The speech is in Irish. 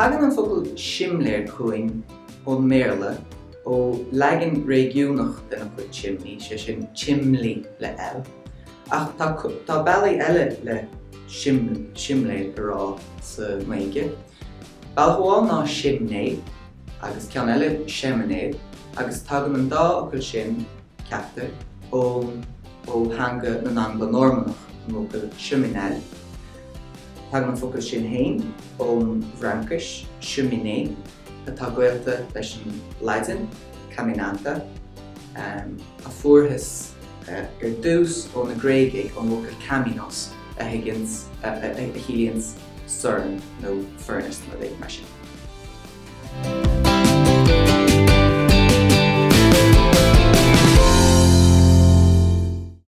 Tagann an focal simléar chugainn ón mBéarla ó leagan réigiúnach den fhocal chimney, sé sin chimley le L. Ach tá tá bealaí eile le simléar a rá sa nGaeilge. Bealach amháin ná simné agus ceann eile seiminéar agus tagann an dá fhocal sin, ceaptar, ón ó theanga na nAngla-Normannach, an bhfocal cheminel. Tagann an focal sin féin ón bhFraincis cheminée atá gaolta leis an Laidin caminata, a fuarthas ar dtús ó na Gréagaigh, ón bhfocal kaminos a thuigeanns, a chiallaíonns sorn nó furnace nó rud éigin mar sin.